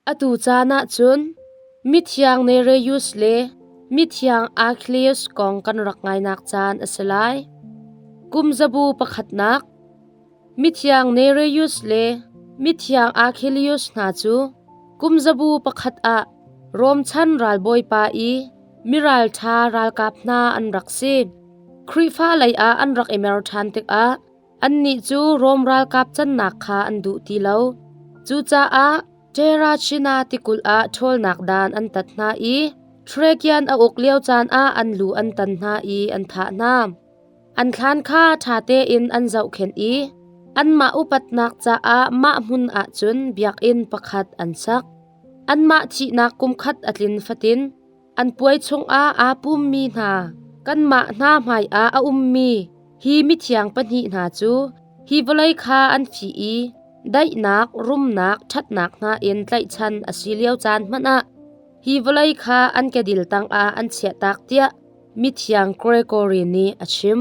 Atu caan ah cun mithiang Nereus le mithiang Achilles kong kan rak ngainak caan a si lai. Kum zabu pakhatnak Mithiang Nereus le mithiang Achilles hna cu kum zabu pakhat ah Rom chan ralbawipa i miralṭha ralkap hna an rak si. Khrihfa lei ah an rak i mer ṭhan tikah Annih cu Rom ralkap cannak kha an duh ti lo. Cucaah Terracina tikulh ah ṭhawlnak dan an tat hna i Trajan a uk lio caan ah an lu an tan hna i an thah hna. An thlan kha ṭha tein an zohkhenh i anmah upatnak caah mah hmun ah cun biakinn pakhat an sak. Anmah thihnak kumkhat a tlin fatin An puai chungah aa pummi hna kanmah hna hmaiah a ummi hi mithiang pahnih hna cu hi vawlei kha an fih i daihnak, rumnak, ṭhatnak hna in tlaihchan a si lio caan hmanh ah hi vawlei kha an kedil tangah an chiahtak tiah mithiang Gregory nih a chim.